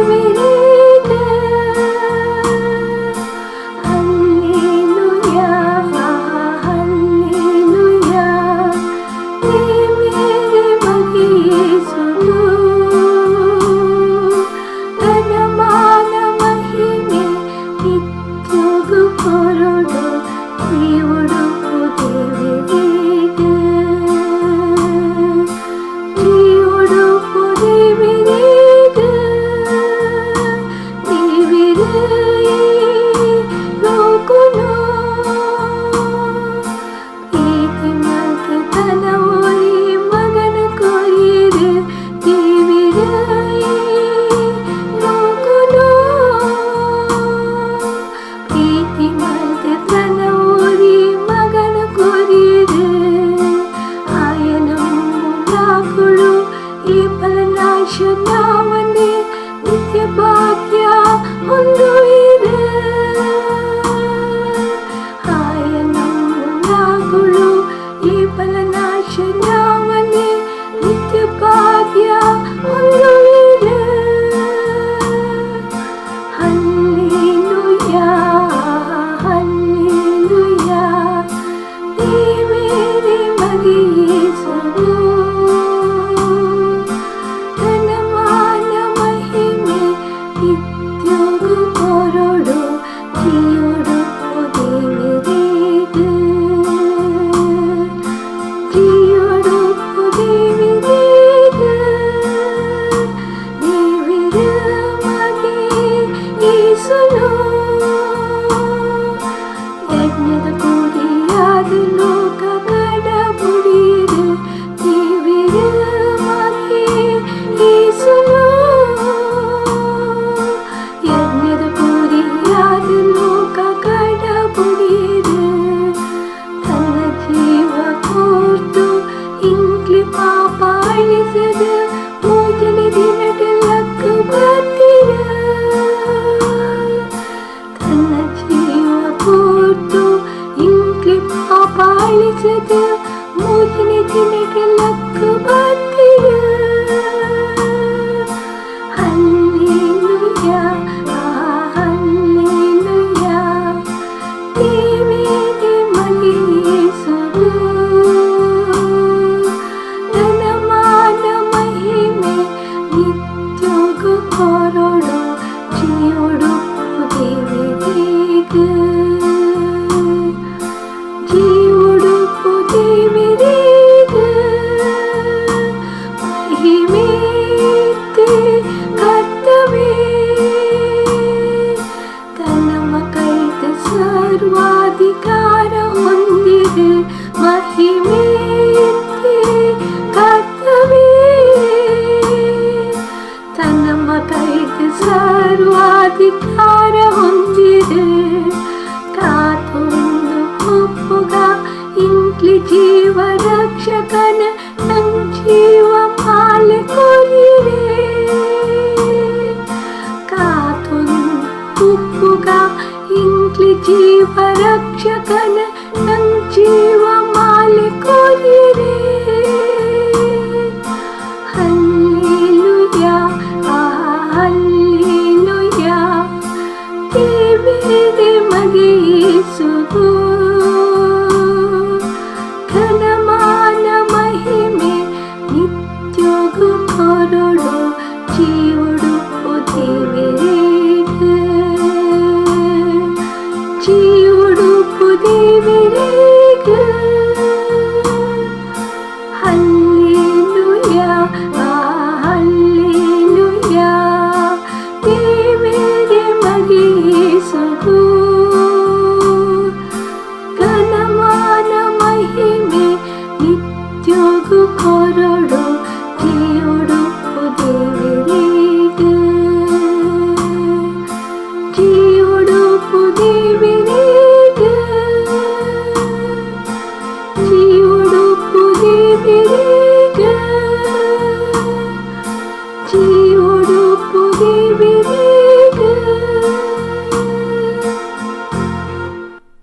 ದೇವೆರೆಗ್. Hallelujah, hallelujah, ದೇವೆರೆ ಮಗೆ ಯೇಸುಗು. ಘನಮಾನ ಮಹಿಮೆ ನಿತ್ಯೊಗು ಕೊರೊಡು ಜೀವೊಡುಪ್ಪು ದೇವೆರೆಗ್, ಜೀವೊಡುಪ್ಪು ದೇವೆರೆಗ್. ದೇವೆರ್ ಈ ಲೋಕೊನು ಪ್ರೀತಿ ಮಲ್ತ್ ತನ ಒರಿ ಮಗನ್ ಕೊರಿಯೆರ್. ದೇವೆರ್ ಈ ಲೋಕೊನು ಪ್ರೀತಿ ಮಲ್ತ್ ತನ ಒರಿ ಮಗನ್ ಕೊರಿಯೆರ್. ಆಯನ್ ನಂಬುನಾಕುಲು ಏಪಲ ನಾಶನಾವಂದೆ ನಿತ್ಯ ಭಾಗ್ಯ ಹೊಂದುವೆರ್. ಆಯನ್ ನಂಬುನಾಕುಲು ಏಪಲ ನಾಶನಾವಂದೆ ನಿತ್ಯ ಭಾಗ್ಯ ಹೊಂದುವೆರ್. ಹಲ್ಲೆಲೂಯಾ, ಹಲ್ಲೆಲೂಯಾ, ದೇವೆರೆ ಮಗೆ ಯೇಸುಗು. ಘನಮಾನ ಮಹಿಮೆ ನಿತ್ಯೊಗು ಕೊರೊಡು ಜೀವೊಡುಪ್ಪು ದೇವೆರೆಗ್, ಜೀವೊಡುಪ್ಪು ದೇವೆರೆಗ್. ದೇವೆರ್ ಮಗೆ ಯೇಸುನು ಯಜ್ಞದ ಕೋರಿಯಾದ್ ಲೋಕ ಕಡಪುಡಿಯೆರ್. ದೇವೆರ್ ಮಗೆ ಯೇಸುನು ಯಜ್ಞದ ಕೋರಿಯಾದ್ ಲೋಕ ಕಡಪುಡಿಯೆರ್. ತನ್ನ ಜೀವ ಕೊರ್ದು ಎಂಕ್ಲೆ ಪಾಪ ಅಳಿಸದ್ ಮೂಜನೆ ದಿನಟ್ ಲಕ್ಕ್ ಬತ್ತೆರ್. ತನ್ನ ಜೀವ ಕೊರ್ದು ಎಂಕ್ಲೆ ಪಾಪ ಅಳಿಸದ್ ಮೂಜನೆ ದಿನಟ್ ಲಕ್ಕ್ ಬತ್ತೆರ್. ಹಲ್ಲೆಲೂಯಾ, ಹಲ್ಲೆಲೂಯಾ, ದೇವೆರೆ ಮಗೆ ಯೇಸುಗು. ಘನಮಾನ ಮಹಿಮೆ ನಿತ್ಯೊಗು ಕೊರೊಡು ಜೀವೊಡುಪ್ಪು ದೇವೆರೆಗ್, ಜೀವೊಡುಪ್ಪು ದೇವೆರೆಗ್. ಮಹಿಮೆತೆ ಕರ್ತವೆ ತನ್ನ ಕೈತ ಸರ್ವಾಧಿಕಾರ ಹೊಂದಿದೆ. ಮಹಿಮೆತೆ ಕರ್ತವೆ ತನ್ನ ಕೈತ ಸರ್ವಾಧಿಕಾರ ಹೊಂದಿದೆ. ಕಾತೊಂದು ಉಪ್ಪುಗ ಎಂಕ್ಲೆ ಜೀವ ರಕ್ಷಕನ ಜೀವ ಮಾಲೆ ಕೊರಿಯೆರ್. ಕಾತೊಂದು ಉಪ್ಪುಗ ಎಂಕ್ಲೆ ಜೀವ ರಕ್ಷಕನ ಜೀವ ಮಾಲೆ ಕೊರಿಯೆರ್. ಹಲ್ಲೆಲೂಯಾ, ಹಲ್ಲೆಲೂಯಾ, ದೇವೆರೆ ಮಗೆ ಯೇಸುಗು. ಘನಮಾನ ಮಹಿಮೆ ನಿತ್ಯೊಗು ಕೊರೊಡು ಜೀವೊಡುಪ್ಪು ದೇವೆರೆಗ್, ಜೀವೊಡುಪ್ಪು ದೇವೆರೆಗ್. ಹಲ್ಲೆಲೂಯಾ, ಹಲ್ಲೆಲೂಯಾ, ದೇವೆರೆ ಮಗೆ ಯೇಸುಗು. ಘನಮಾನ ಮಹಿಮೆ ನಿತ್ಯೊಗು ಕೊರೊಡು ಜೀವೊಡುಪ್ಪು ದೇವೆರೆಗ್, ಜೀವೊಡುಪ್ಪು ದೇವೆರೆಗ್, ಜೀವೊಡುಪ್ಪು ದೇವೆರೆಗ್.